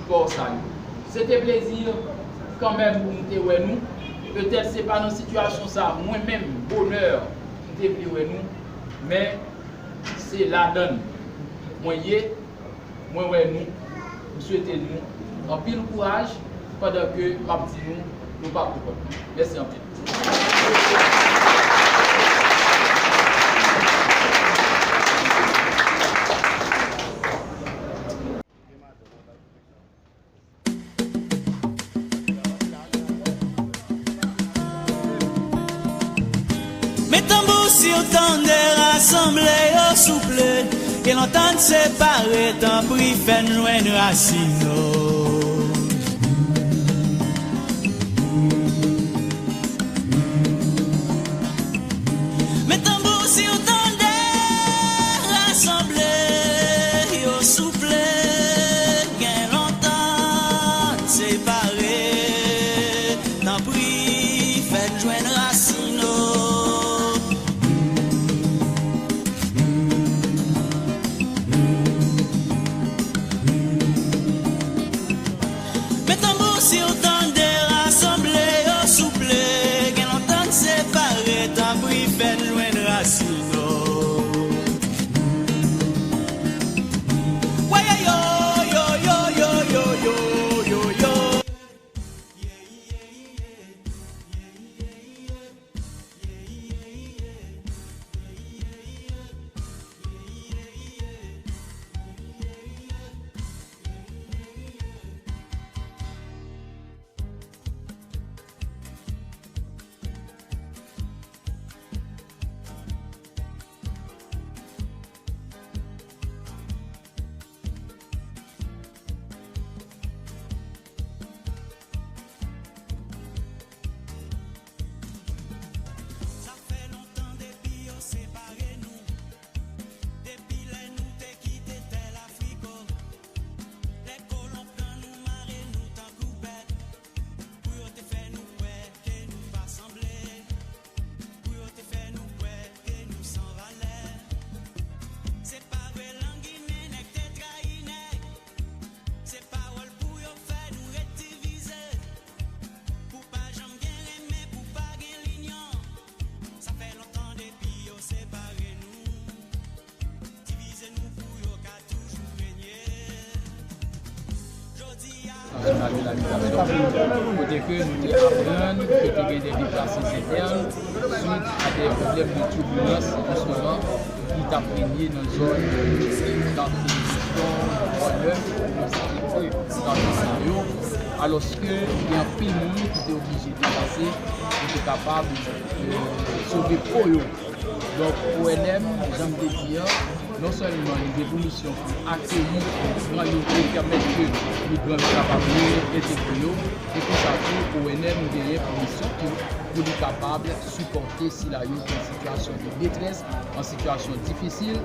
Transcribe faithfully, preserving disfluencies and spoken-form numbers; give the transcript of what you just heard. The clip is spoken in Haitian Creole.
Spò sa yo. Se te plezi kanmenm pou m te wè nou. Petèt se pa nan sitiyasyon sa mwen menm, bonè, m te vle wè nou, men se ladann mwen ye, mwen wè nou, m swete nou anpil kouraj pandan ke m ap di nou, nou pa pou kont nou. Mèsi anpil. Men tanbou si w tande rasanble yo souple, ke lontan n separe, tanpri fè n jwenn rasin nou. Men tanbou si w tande rasanble yo souple, gen lontan n separe, tanpri fè n jwenn rasin nou. Men tanbou si w tande rasanble yo souple, gen lontan n separe, tanpri fè n jwenn rasin nou. Woyoyo, yoyo, yoyo, yoyo. Sa fè lontan depi yo separe nou. Depi lè nou te kite tè Lafriko, lè kolon pran nou, mare nou tankou bèt, pou yo te fè nou kwè ke nou pa sanble, pou yo te fè nou kwè ke nou san valè. Se pa vre lang imen nèg te trayi nèg. Se pawòl pou yo fè nou ret divize, pou pa janm gen renmen, pou pa gen linyon. Sa fè lontan depi yo separe nou, divize nou pou yo ka toujou renye. Jodi a, Jounal de la Liberasyon, kote ke nou te aprann ke te gen de deplase entèn swit a de pwoblèm de tibilans, jisteman, ki t ap renye nan zòn kafè Liston, Pò Nèf, nan site kafè sa yo, alòske gen anpil moun ki te oblije deplase pou te kapab, eh, sove po yo. Donk, O N M, jan m te di a, non sèlman li gen pou misyon pou akeyi migran yo e pèmèt ke migran yo kapab reentegre yo, e konsa tou, O N M genyen pou misyon tou pou li kapab sipòte sila yo ki an sitiyasyon de detrès, an sitiyasyon difisil.